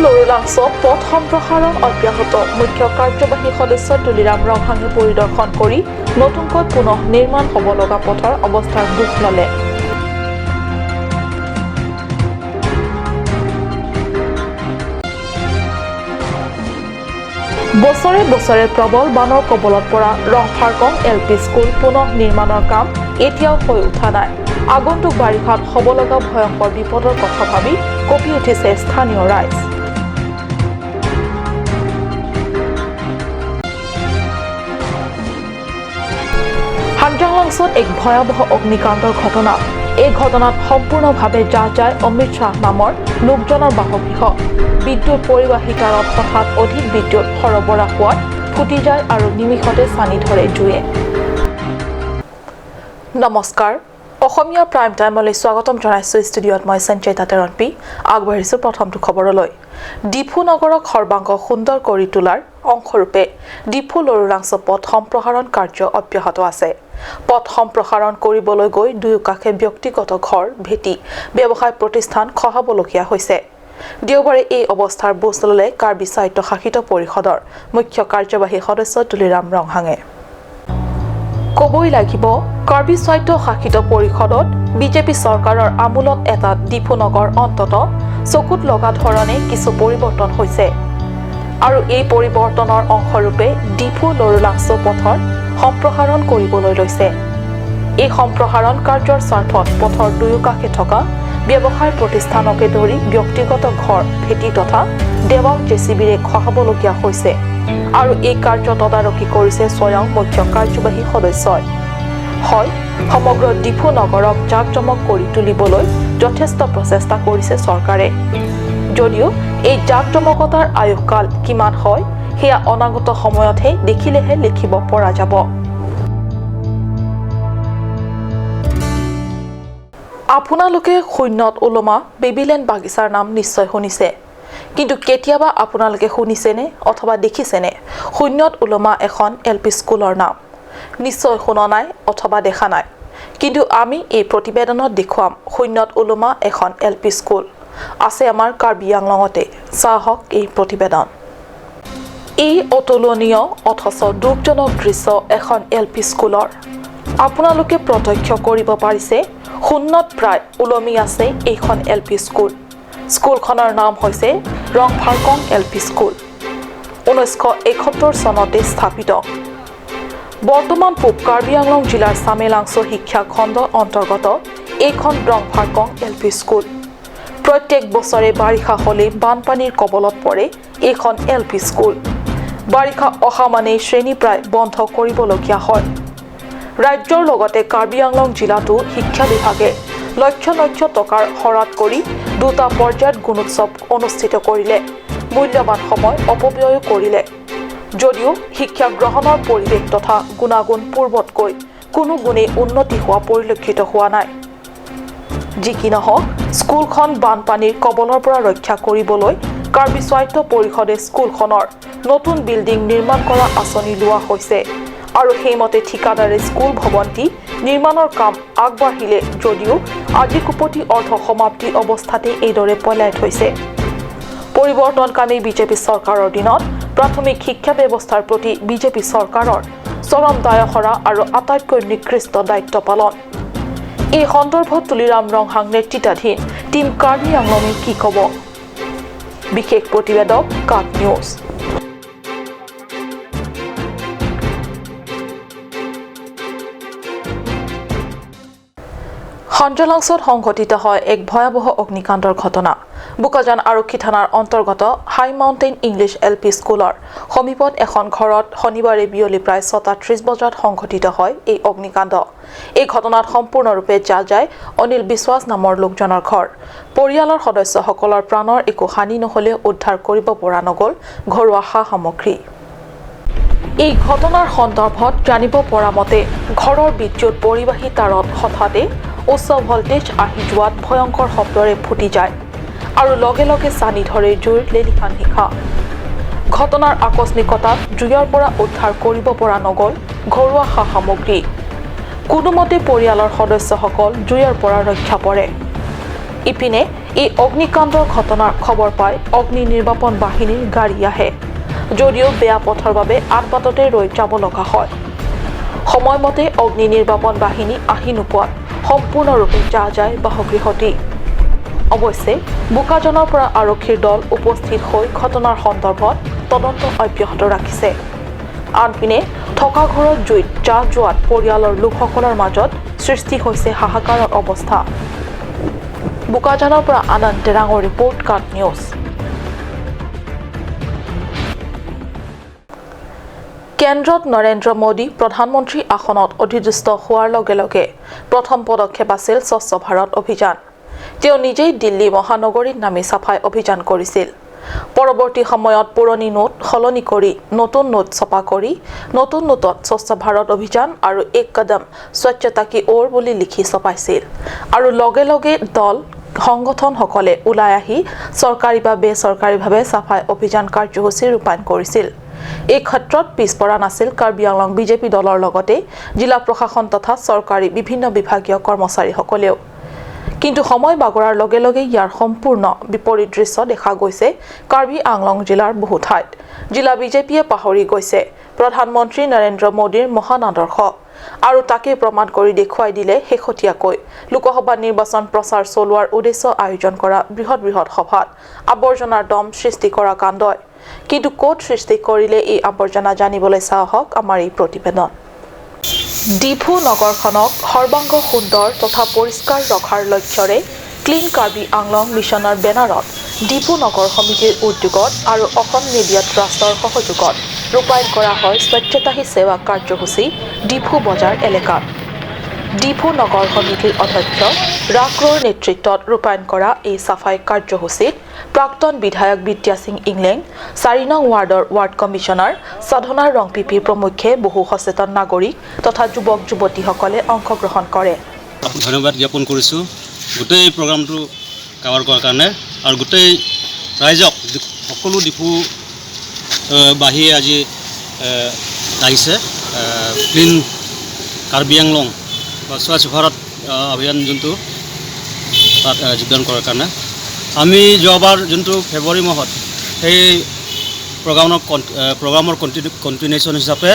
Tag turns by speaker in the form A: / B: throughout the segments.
A: লৰুলাংছ পথ সম্প্ৰসাৰণ অব্যাহত। মুখ্য কাৰ্যবাহী সদস্য তুলিৰাম ৰংহাঙে পৰিদৰ্শন কৰি নতুনকৈ পুনঃ নিৰ্মাণ হ'ব লগা পথৰ অৱস্থাৰ বুজ ল'লে। বছৰে বছৰে প্ৰবল বানৰ কবলত পৰা ৰংফাৰকং এল পি স্কুল পুনঃ নিৰ্মাণৰ কাম এতিয়াও হৈ উঠা নাই। আগন্তুক বাৰিষাত হ'ব লগা ভয়ংকৰ বিপদৰ কথা ভাবি কঁপি উঠিছে স্থানীয় ৰাইজ। হাংজাংলাংছত এক ভয়াৱহ অগ্নিকাণ্ডৰ ঘটনা। এই ঘটনাত সম্পূৰ্ণভাৱে জাহ যায় অমিত শ্বাহ নামৰ লোকজনৰ বাসগৃহ। বিদ্যুৎ পৰিবাহী তাঁৰত হঠাৎ অধিক বিদ্যুৎ সৰবৰাহ হোৱাত ফুটি যায় আৰু নিমিষতে ছানি ধৰে জুয়ে। নমস্কাৰ, অসমীয়া প্ৰাইম টাইমলৈ স্বাগতম জনাইছোঁ। ষ্টুডিঅ'ত মই সঞ্চয়িতা তেৰণপি। আগবাঢ়িছোঁ প্ৰথমটো খবৰলৈ। ডিফু নগৰক সৰ্বাংগ সুন্দৰ কৰি তোলাৰ অংশৰূপে ডিফু লৰুলাংছ পথ সম্প্ৰসাৰণ কাৰ্য অব্যাহত আছে। পথ সম্প্ৰসাৰণ কৰিবলৈ গৈ দুয়োকাষে ব্যক্তিগত ঘৰ, ভেটি, ব্যৱসায় প্ৰতিষ্ঠান খহাবলগীয়া হৈছে। দেওবাৰে এই অৱস্থাৰ বুজ ল'লে কাৰ্বি স্বায়ত্তশাসিত পৰিষদৰ মুখ্য কাৰ্যবাহী সদস্য তুলিৰাম ৰংহাঙে। ক'বই লাগিব, কাৰ্বি স্বায়ত্তশাসিত পৰিষদত বিজেপি চৰকাৰৰ আমোলত এটা ডিফু নগৰ অন্তত চকুত লগা ধৰণে কিছু পৰিৱৰ্তন হৈছে আৰু এই পৰিৱৰ্তনৰ অংশৰূপে ডিফু লৰুলাংছ পথৰ সম্প্ৰসাৰণ কৰিবলৈ লৈছে। এই সম্প্ৰসাৰণ কাৰ্যৰ স্বাৰ্থত পথৰ দুয়োকাষে থকা ব্যৱসায় প্ৰতিষ্ঠানকে ধৰি ব্যক্তিগত ঘৰ, ভেটি তথা দেৱাল জেচিবিৰে খহাবলগীয়া হৈছে আৰু এই কাৰ্য তদাৰকি কৰিছে স্বয়ং মুখ্য কাৰ্যবাহী সদস্যই। হয়, সমগ্ৰ ডিফু নগৰক জাকজমক কৰি তুলিবলৈ যথেষ্ট প্ৰচেষ্টা কৰিছে চৰকাৰে যদিও এই জাকজমকতাৰ আয়ুসকাল কিমান হয়, সেয়া অনাগত সময়তহে দেখিলেহে লিখিব পৰা যাব। আপোনালোকে শূন্যত ওলমা বেবীলেণ্ড বাগিচাৰ নাম নিশ্চয় শুনিছে, কিন্তু কেতিয়াবা আপোনালোকে শুনিছেনে অথবা দেখিছেনে শূন্যত ওলমা এখন এল পি স্কুলৰ নাম? নিশ্চয় শুনা নাই অথবা দেখা নাই, কিন্তু আমি এই প্ৰতিবেদনত দেখুৱাম শূন্যত ওলমা এখন এল পি স্কুল আছে আমাৰ কাৰ্বি আংলঙতে। চাহক এই প্ৰতিবেদন। এই অতুলনীয় অথচ দুখজনক দৃশ্য এখন এল পি স্কুলৰ আপোনালোকে প্ৰত্যক্ষ কৰিব পাৰিছে। শূন্যত প্ৰায় ওলমি আছে এইখন এল পি স্কুল। স্কুলখনৰ নাম হৈছে ৰংফাৰকং এল পি স্কুল। 1971 চনতে স্থাপিত। বৰ্তমান পূব কাৰ্বি আংলং জিলাৰ চামেলাংছ শিক্ষা খণ্ডৰ অন্তৰ্গত এইখন ৰংফাৰকং এল পি স্কুল। প্ৰত্যেক বছৰে বাৰিষা হ'লে বানপানীৰ কবলত পৰে এইখন এল পি স্কুল। বাৰিষা অহা মানেই শ্ৰেণী প্ৰায় বন্ধ কৰিবলগীয়া হয়। ৰাজ্যৰ লগতে কাৰ্বি আংলং জিলাতো শিক্ষা বিভাগে লক্ষ লক্ষ টকাৰ শৰাধ কৰি দুটা পৰ্যায়ত গুণোৎসৱ অনুষ্ঠিত কৰিলে, মূল্যৱান সময় অপব্যয়ো কৰিলে যদিও শিক্ষা গ্ৰহণৰ পৰিৱেশ তথা গুণাগুণ পূৰ্বতকৈ কোনো গুণেই উন্নতি হোৱা পৰিলক্ষিত হোৱা নাই। যি কি নহওক, স্কুলখন বানপানীৰ কবলৰ পৰা ৰক্ষা কৰিবলৈ কাৰ্বি স্বায়ত্ত পৰিষদে স্কুলখনৰ নতুন বিল্ডিং নিৰ্মাণ কৰা আঁচনি লোৱা হৈছে আৰু সেইমতে ঠিকাদাৰে স্কুল ভৱনটি নিৰ্মাণৰ কাম আগবাঢ়িলে যদিও আজিকোপতি অৰ্ধ সমাপ্তি অৱস্থাতে এইদৰে পেলাই থৈছে। পৰিৱৰ্তনকামী বিজেপি চৰকাৰৰ দিনত প্ৰাথমিক শিক্ষা ব্যৱস্থাৰ প্ৰতি বিজেপি চৰকাৰৰ চৰম দায়সৰা আৰু আটাইতকৈ নিকৃষ্ট দায়িত্ব পালন। এই সন্দৰ্ভত তুলিৰাম ৰংহাং নেতৃত্বাধীন টীম কাৰ্বি আংলঙে কি ক'ব? বিশেষ প্ৰতিবেদক, কাট নিউজ। সঞ্জলাংছত সংঘটিত হয় এক ভয়াৱহ অগ্নিকাণ্ডৰ ঘটনা। বোকাজান আৰক্ষী থানাৰ অন্তৰ্গত হাই মাউণ্টেইন ইংলিছ এল পি স্কুলৰ সমীপত এখন ঘৰত শনিবাৰে বিয়লি প্ৰায় 6:30 বজাত সংঘটিত হয় এই অগ্নিকাণ্ড। এই ঘটনাত সম্পূৰ্ণৰূপে জাহ যায় অনিল বিশ্বাস নামৰ লোকজনৰ ঘৰ। পৰিয়ালৰ সদস্যসকলৰ প্ৰাণৰ একো হানি নহ'লেও উদ্ধাৰ কৰিব পৰা নগ'ল ঘৰুৱা সা সামগ্ৰী। এই ঘটনাৰ সন্দৰ্ভত জানিব পৰা মতে, ঘৰৰ বিদ্যুৎ পৰিবাহী তাঁৰত হঠাতে উচ্চ ভল্টেজ আহি যোৱাত ভয়ংকৰ শব্দৰে ফুটি যায় আৰু লগে লগে ছানি ধৰে জুইৰ লেলিহান শিখা। ঘটনাৰ আকস্মিকতাত জুইৰ পৰা উদ্ধাৰ কৰিব পৰা নগ'ল ঘৰুৱা সা সামগ্ৰী। কোনোমতে পৰিয়ালৰ সদস্যসকল জুইৰ পৰা ৰক্ষা পৰে। ইপিনে এই অগ্নিকাণ্ডৰ ঘটনাৰ খবৰ পাই অগ্নি নিৰ্বাপন বাহিনীৰ গাড়ী আহে যদিও বেয়া পথৰ বাবে আদবাটতে ৰৈ যাব লগা হয়। সময়মতে অগ্নি নিৰ্বাপন বাহিনী আহি নোপোৱাত সম্পূৰ্ণৰূপে জাহ যায় বাসগৃহটি। অৱশ্যে বোকাজানৰ পৰা আৰক্ষীৰ দল উপস্থিত হৈ ঘটনাৰ সন্দৰ্ভত তদন্ত অব্যাহত ৰাখিছে। আনপিনে থকা ঘৰত জুইত জাহ যোৱাত পৰিয়ালৰ লোকসকলৰ মাজত সৃষ্টি হৈছে হাহাকাৰৰ অৱস্থা। বোকাজানৰ পৰা আনন্দ তেৰাঙৰ ৰিপৰ্ট, কাট নিউজ। কেন্দ্ৰত নৰেন্দ্ৰ মোদী প্ৰধানমন্ত্ৰী আসনত অধিষ্ঠিত হোৱাৰ লগে লগে প্ৰথম পদক্ষেপ আছিল স্বচ্ছ ভাৰত অভিযান। তেওঁ নিজেই দিল্লী মহানগৰীত নামি চাফাই অভিযান কৰিছিল। পৰৱৰ্তী সময়ত পুৰণি নোট সলনি কৰি নতুন নোট ছপা কৰি নতুন নোটত স্বচ্ছ ভাৰত অভিযান আৰু এক কদম স্বচ্ছতা কি ওৰ বুলি লিখি ছপাইছিল আৰু লগে লগে দল সংগঠনসকলে ওলাই আহি চৰকাৰী বা বেচৰকাৰীভাৱে চাফাই অভিযান কাৰ্যসূচী ৰূপায়ণ কৰিছিল। এই ক্ষেত্ৰত পিছপৰা নাছিল কাৰ্বি আংলং বিজেপি দলৰ লগতে জিলা প্ৰশাসন তথা চৰকাৰী বিভিন্ন বিভাগীয় কৰ্মচাৰীসকলেও। কিন্তু সময় বাগৰাৰ লগে লগে ইয়াৰ সম্পূৰ্ণ বিপৰীত দৃশ্য দেখা গৈছে কাৰ্বি আংলং জিলাৰ বহু ঠাইত। জিলা বিজেপিয়ে পাহৰি গৈছে প্ৰধানমন্ত্ৰী নৰেন্দ্ৰ মোদীৰ মহান আদৰ্শ আৰু তাকেই প্ৰমাণ কৰি দেখুৱাই দিলে শেহতীয়াকৈ লোকসভা নিৰ্বাচন প্ৰচাৰ চলোৱাৰ উদ্দেশ্য আয়োজন কৰা বৃহৎ বৃহৎ সভাত আৱৰ্জনাৰ দম সৃষ্টি কৰা কাণ্ডই। কিন্তু ক'ত সৃষ্টি কৰিলে এই আৱৰ্জনা, জানিবলৈ চাওঁ আহক আমাৰ এই প্ৰতিবেদন। ডিফু নগৰখনক সৰ্বাংগ সুন্দৰ তথা পৰিষ্কাৰ ৰখাৰ লক্ষ্যৰে ক্লীন কাৰ্বি আংলং মিছনৰ বেনাৰত ডিফু নগৰ সমিতিৰ উদ্যোগত আৰু অসম মিডিয়া ট্ৰাষ্টৰ সহযোগত ৰূপায়ণ কৰা হয় স্বচ্ছতা হি সেৱা কাৰ্যসূচী ডিফু বজাৰ এলেকাত। ডিফু নগৰ সমিতিৰ অধ্যক্ষ ৰাক্ৰৰ নেতৃত্বত ৰূপায়ণ কৰা এই চাফাই কাৰ্যসূচীত প্ৰাক্তন বিধায়ক বিদ্যা সিং ইংলেং, 4 নং ৱাৰ্ডৰ ৱাৰ্ড কমিছনাৰ সাধনা ৰংপিপি প্ৰমুখ্যে বহু সচেতন নাগৰিক তথা যুৱক যুৱতীসকলে অংশগ্ৰহণ কৰে।
B: ধন্যবাদ জ্ঞাপন কৰিছোঁ গোটেই প্ৰগ্ৰামটো কাভাৰ কৰাৰ কাৰণে আৰু গোটেই ৰাইজক, সকলো ডিফু বাহীয়ে আজি আহিছে ক্লিন কাৰ্বি আংলং বা স্বচ্ছ ভাৰত অভিযান যোনটো, তাত যোগদান কৰাৰ কাৰণে। আমি যোৱাবাৰ যোনটো ফেব্ৰুৱাৰী মাহত সেই প্ৰগ্ৰামৰ কণ্টিনিউশ্যন হিচাপে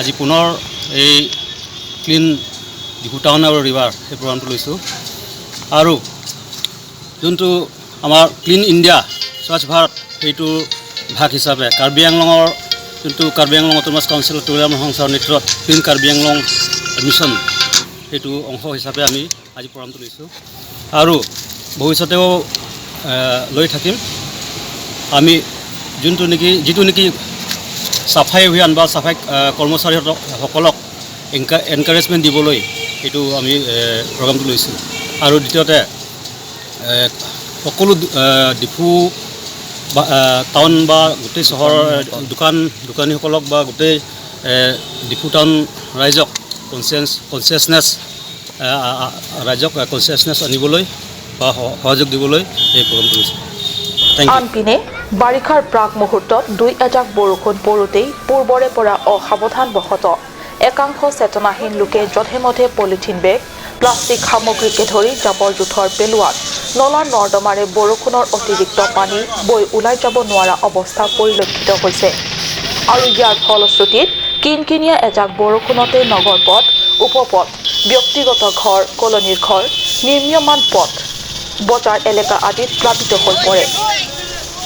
B: আজি পুনৰ এই ক্লিন ডিফু টাউন আৰু ৰিভাৰ সেই প্ৰগ্ৰামটো লৈছোঁ। আৰু যোনটো আমাৰ ক্লিন ইণ্ডিয়া, স্বচ্ছ ভাৰত, সেইটো ভাগ হিচাপে কাৰ্বি আংলঙৰ যোনটো কাৰ্বি আংলং অট'নমাছ কাউন্সিল তুলিৰাম ৰংহাং নেতৃত্বত ক্লিন কাৰ্বি আংলং মিছন, সেইটো অংশ হিচাপে আমি আজি প্ৰগ্ৰামটো লৈছোঁ আৰু ভৱিষ্যতেও লৈ থাকিম। আমি যোনটো নেকি যিটো নেকি চাফাই অভিযান বা চাফাই কৰ্মচাৰীসকলক এনকাৰেজমেণ্ট দিবলৈ এইটো আমি প্ৰগ্ৰামটো লৈছোঁ। আৰু দ্বিতীয়তে সকলো ডিফু বা টাউন বা গোটেই চহৰৰ দোকানীসকলক বা গোটেই ডিফু টাউন ৰাইজক কনচিয়াছনেছ ৰাইজক কনচিয়াছনেছ আনিবলৈ বা সহযোগ দিবলৈ এই প্ৰগ্ৰামটো লৈছোঁ। Thank U.
A: আনপিনে বাৰিষাৰ প্ৰাক মুহূৰ্তত দুই এজাক বৰষুণ পৰোঁতেই পূৰ্বৰে পৰা অসাৱধানবশতঃ একাংশ চেতনাহীন লোকে যধে মধে পলিথিন বেগ, প্লাষ্টিক সামগ্ৰীকে ধৰি জাবৰ জোঁথৰ পেলোৱাত নলা নৰ্দমাৰে বৰষুণৰ অতিৰিক্ত পানী বৈ ওলাই যাব নোৱাৰা অৱস্থা পৰিলক্ষিত হৈছে আৰু ইয়াৰ ফলশ্ৰুতিত কিনকিনীয়া এজাক বৰষুণতে নগৰ পথ, উপপথ, ব্যক্তিগত ঘৰ, কলনীৰ ঘৰ, নিৰ্মীয়মান পথ, বজাৰ এলেকা আদিত প্লাবিত হৈ পৰে।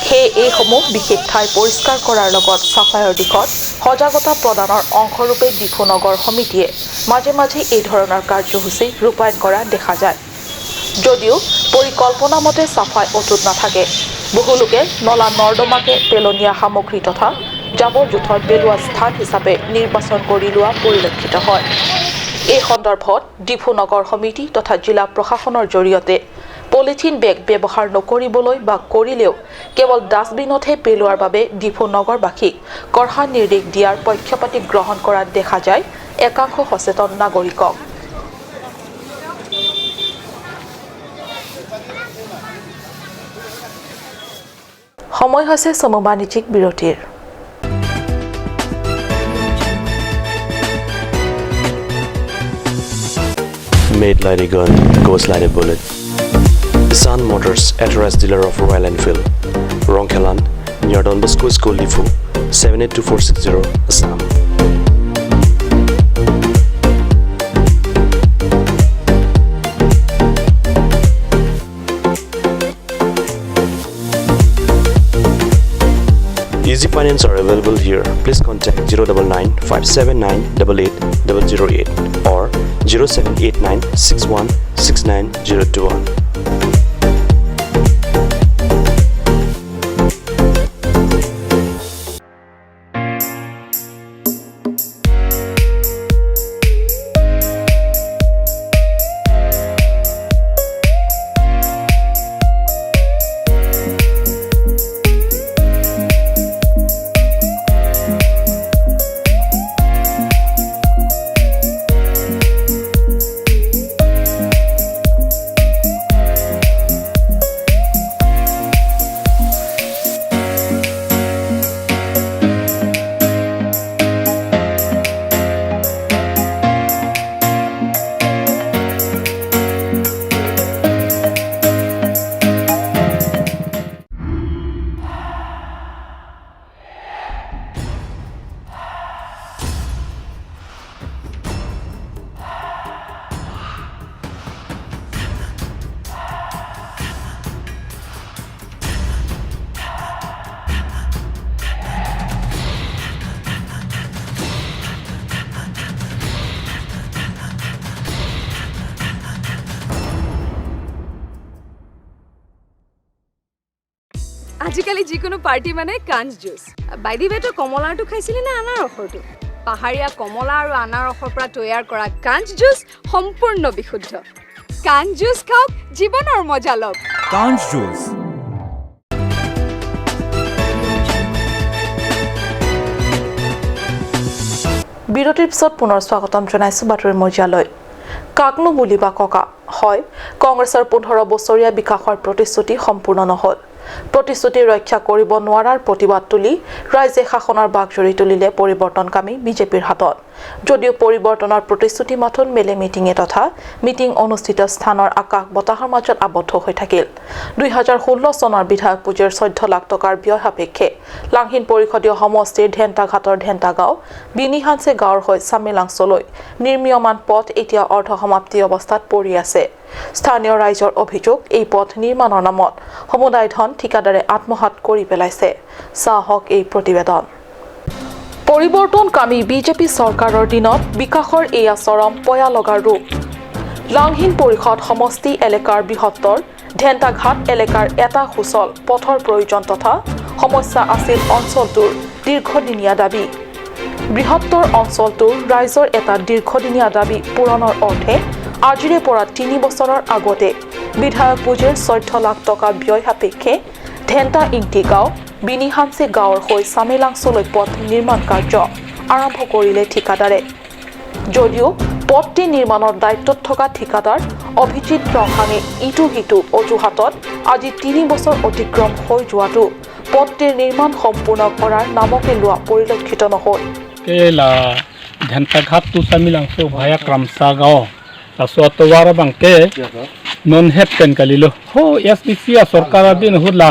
A: সেয়ে এইসমূহ বিশেষ ঠাই পৰিষ্কাৰ কৰাৰ লগত চাফাইৰ দিশত সজাগতা প্ৰদানৰ অংশৰূপে ডিফু নগৰ সমিতিয়ে মাজে মাজে এই ধৰণৰ কাৰ্যসূচী ৰূপায়ণ কৰা দেখা যায় যদিও পৰিকল্পনা মতে চাফাই অটুট নাথাকে। বহু লোকে নলা নৰ্দমাকে পেলনীয়া সামগ্ৰী তথা জাবৰ জোঁথৰ পেলোৱা স্থান হিচাপে নিৰ্বাচন কৰি লোৱা পৰিলক্ষিত হয়। এই সন্দৰ্ভত ডিফু নগৰ সমিতি তথা জিলা প্ৰশাসনৰ জৰিয়তে পলিথিন বেগ ব্যৱহাৰ নকৰিবলৈ বা কৰিলেও কেৱল ডাষ্টবিনতহে পেলোৱাৰ বাবে ডিফু নগৰবাসীক কঢ়া নিৰ্দেশ দিয়াৰ পক্ষপাতি গ্ৰহণ কৰা দেখা যায় একাংশ সচেতন নাগৰিকক। সময় হৈছে চমু বাণিজ্যিক বিৰতিৰ।
C: Made like a gun, goes like a bullet. Kisan Motors, authorized dealer of Royal Enfield, Rongkhelan, near Don Bosco School, Diphu, 782460, Assam. Easy finance are available here. Please contact 099 579 88 008 or 0789 61 69021.
D: আজিকালি যিকোনো পাৰ্টি মানে কাঞ্চ juice. By the ৱে, তই কমলাৰটো খাইছিলি নে আনাৰসৰটো? পাহাৰীয়া কমলা আৰু আনাৰসৰ পৰা তৈয়াৰ কৰা কাঞ্চ জুচ সম্পূৰ্ণ বিশুদ্ধ। কাঞ্চ জুচ খাওক, জীৱনৰ মজা লওক।
E: কাঞ্চ জুচ।
A: বিৰতিৰ পিছত পুনৰ স্বাগতম জনাইছো বাতৰি মজিয়ালৈ। কাকনো বুলিবা ককা? হয়, কংগ্ৰেছৰ 15 বছৰীয়া বিকাশৰ প্ৰতিশ্ৰুতি সম্পূৰ্ণ নহ'ল। প্ৰতিশ্ৰুতি ৰক্ষা কৰিব নোৱাৰাৰ প্ৰতিবাদ তুলি ৰাইজে শাসনৰ বাঘজৰি তুলিলে পৰিৱৰ্তনকামী বিজেপিৰ হাতত। যদিও পৰিৱৰ্তনৰ প্ৰতিশ্ৰুতি মাথোন মেলে মিটিঙে তথা মিটিং অনুষ্ঠিত স্থানৰ আকাশ বতাহৰ মাজত আবদ্ধ হৈ থাকিল। 2016 চনৰ বিধায়ক পুঁজিৰ 14 লাখ টকাৰ ব্যয় সাপেক্ষে লাংহিন পৰিষদীয় সমষ্টিৰ ধেন্টাঘাটৰ ধেন্টা গাঁও বিনিহানছে গাঁৱৰ হৈ চামেলাংচলৈ নিৰ্মীয়মান পথ এতিয়া অৰ্ধ সমাপ্তি অৱস্থাত পৰি আছে। স্থানীয় ৰাইজৰ অভিযোগ, এই পথ নিৰ্মাণৰ নামত সমুদায় ধন ঠিকাদাৰে আত্মসাত কৰি পেলাইছে। চাহক এই প্ৰতিবেদন। পৰিৱৰ্তনকামী বিজেপি চৰকাৰৰ দিনত বিকাশৰ এয়া চৰম পয়া লগা ৰূপ। লাংহিন পৰিষদ সমষ্টি এলেকাৰ বৃহত্তৰ ধেন্টাঘাট এলেকাৰ এটা সুচল পথৰ প্ৰয়োজন তথা সমস্যা আছিল অঞ্চলটোৰ দীৰ্ঘদিনীয়া দাবী। বৃহত্তৰ অঞ্চলটোৰ ৰাইজৰ এটা দীৰ্ঘদিনীয়া দাবী পূৰণৰ অৰ্থে আজিৰে পৰা 3 বছৰৰ আগতে বিধায়ক পুঁজিৰ 14 লাখ টকা ব্যয় সাপেক্ষে ধেন্টা ইংটি গাঁও বিনিহানছে গাঁৱৰ হৈ চামেলাংচলৈ পথ নিৰ্মাণ কাৰ্য আৰম্ভ কৰিলে ঠিকাদাৰে। যদিও পথটি নিৰ্মাণৰ দায়িত্বত থকা ঠিকাদাৰ অভিজিত ৰংহাঙে ইটো সিটো অজুহাতত আজি 3 বছৰ অতিক্ৰম হৈ যোৱাটো পথটিৰ নিৰ্মাণ সম্পূৰ্ণ কৰাৰ নামকে লোৱা পৰিলক্ষিত নহ'ল।
F: ধেন্টাঘাট টু চামিলাংচো ভায়া ক্ৰামচা গাঁও তাৰপিছত বাংকে নন হেড পেন কালিলো ho SBC সরকার দিন হুলা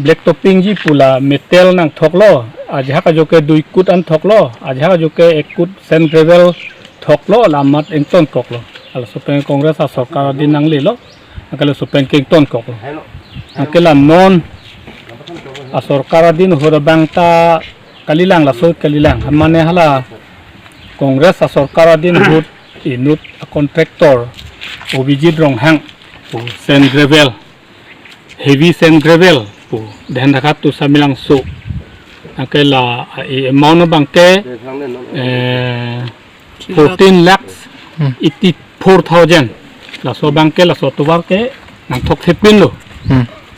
F: ব্ল্যাক টপিং জি পুলা মেটেল নাং থকলো আজহা কাজকে 2 কুট আন থকলো আজহা কাজকে 1 কুট সেন্ট গ্রেভেল থকলো লামাত এংটন ককলো আল সুপেন কংগ্রেস সরকার দিন নাং লিলো আকালে সুপেন কিংটন ককলো আকেলা নন সরকার দিন হুর বাংতা কালিলাং লাসো কালিলাং মানে হালা কংগ্রেস সরকার দিন হুত ইনুত contractor Abhijit Ronghang sand gravel heavy sand gravel Dhentaghat to Samilangso akela amount bangke 14 lakhs 84,000 la so bangke la so tobar ke nang thok thepin lo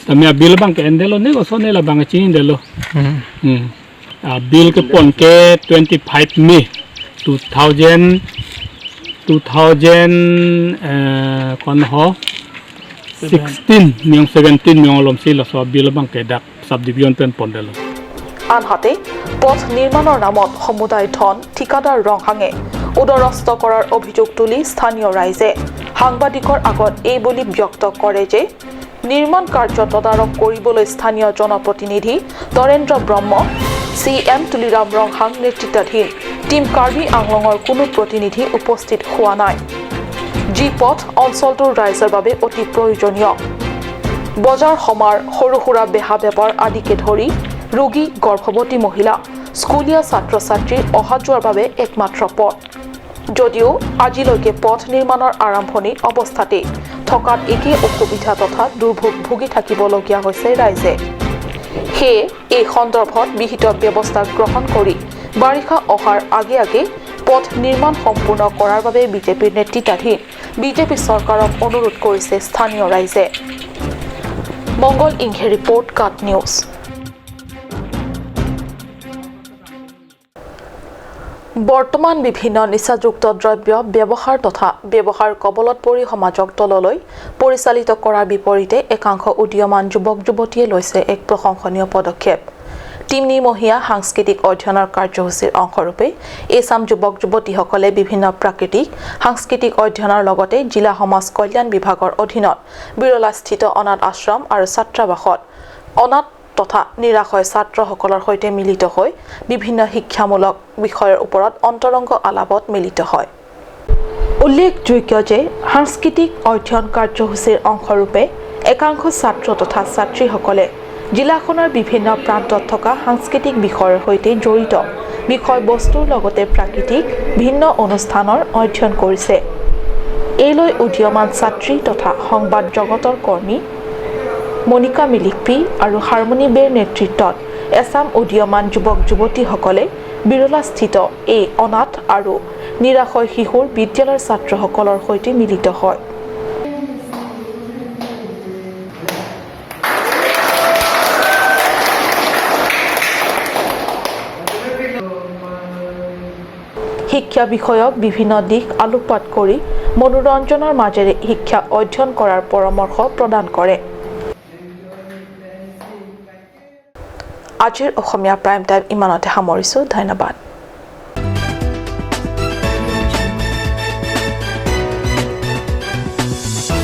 F: tamia bill bangke endelo ne go so ne la bang chin delo bill ke pon ke 25 May 2000 kon ho 16 myong 17 myong lomsi la so bill bangke dak sub division pen pon delo।
A: আনহাতে পথ নিৰ্মাণৰ নামত সমুদায় ধন ঠিকাদাৰ ৰংহাঙে উদৰস্থ কৰাৰ অভিযোগ তুলি স্থানীয় ৰাইজে সাংবাদিকৰ আগত এই বুলি ব্যক্ত কৰে যে নিৰ্মাণ কাৰ্য তদাৰক কৰিবলৈ স্থানীয় জনপ্ৰতিনিধি তৰেন্দ্ৰ ব্ৰহ্ম, চি এম তুলিৰাম ৰংহাং নেতৃত্বাধীন টীম কাৰ্বি আংলঙৰ কোনো প্ৰতিনিধি উপস্থিত হোৱা নাই, যি পথ অঞ্চলটোৰ ৰাইজৰ বাবে অতি প্ৰয়োজনীয়। বজাৰ সমাৰ, সৰু সুৰা বেহা বেপাৰ আদিকে ধৰি ৰোগী, গৰ্ভৱতী মহিলা, স্কুলীয়া ছাত্ৰ ছাত্ৰীৰ অহা যোৱাৰ বাবে একমাত্ৰ পথ যদিও আজিলৈকে পথ নিৰ্মাণৰ আৰম্ভণি অৱস্থাতেই থকাত একেই অসুবিধা তথা দুৰ্ভোগ ভুগি থাকিবলগীয়া হৈছে ৰাইজে। সেয়ে এই সন্দৰ্ভত বিহিত ব্যৱস্থা গ্ৰহণ কৰি বাৰিষা অহাৰ আগে আগে পথ নিৰ্মাণ সম্পূৰ্ণ কৰাৰ বাবে বিজেপিৰ নেতৃত্বাধীন বিজেপি চৰকাৰক অনুৰোধ কৰিছে স্থানীয় ৰাইজে। মংগল ইংহে ৰিপৰ্ট, কাট নিউজ। বৰ্তমান বিভিন্ন নিচাযুক্ত দ্ৰব্য ব্যৱহাৰ তথা ব্যৱহাৰ কবলত পৰি সমাজক তললৈ পৰিচালিত কৰাৰ বিপৰীতে একাংশ উদীয়মান যুৱক যুৱতীয়ে লৈছে এক প্ৰশংসনীয় পদক্ষেপ। তিনিমহীয়া সাংস্কৃতিক অধ্যয়নৰ কাৰ্যসূচীৰ অংশৰূপে এচাম যুৱক যুৱতীসকলে বিভিন্ন প্ৰাকৃতিক সাংস্কৃতিক অধ্যয়নৰ লগতে জিলা সমাজ কল্যাণ বিভাগৰ অধীনত বিৰলাস্থিত অনাথ আশ্ৰম আৰু ছাত্ৰাবাসত অনাথ তথা নিৰাশয় ছাত্ৰসকলৰ সৈতে মিলিত হৈ বিভিন্ন শিক্ষামূলক বিষয়ৰ ওপৰত অন্তৰংগ আলাপত মিলিত হয়। উল্লেখযোগ্য যে সাংস্কৃতিক অধ্যয়ন কাৰ্যসূচীৰ অংশৰূপে একাংশ ছাত্ৰ তথা ছাত্ৰীসকলে জিলাখনৰ বিভিন্ন প্ৰান্তত থকা সাংস্কৃতিক বিষয়ৰ সৈতে জড়িত বিষয়বস্তুৰ লগতে প্ৰাকৃতিক ভিন্ন অনুষ্ঠানৰ অধ্যয়ন কৰিছে। এই লৈ উদীয়মান ছাত্ৰী তথা সংবাদ জগতৰ কৰ্মী মনিকা মিলিকপি আৰু হাৰমনি বেৰ নেতৃত্বত এচাম উদীয়মান যুৱক যুৱতীসকলে বিৰলাস্থিত এই অনাথ আৰু নিৰাশয় শিশুৰ বিদ্যালয়ৰ ছাত্ৰসকলৰ সৈতে মিলিত হয়। শিক্ষা বিষয়ক বিভিন্ন দিশ আলোকপাত কৰি মনোৰঞ্জনৰ মাজেৰে শিক্ষা অধ্যয়ন কৰাৰ পৰামৰ্শ প্ৰদান কৰে। আজিৰ অসমীয়া প্ৰাইম টাইম ইমানতে সামৰিছোঁ। ধন্যবাদ।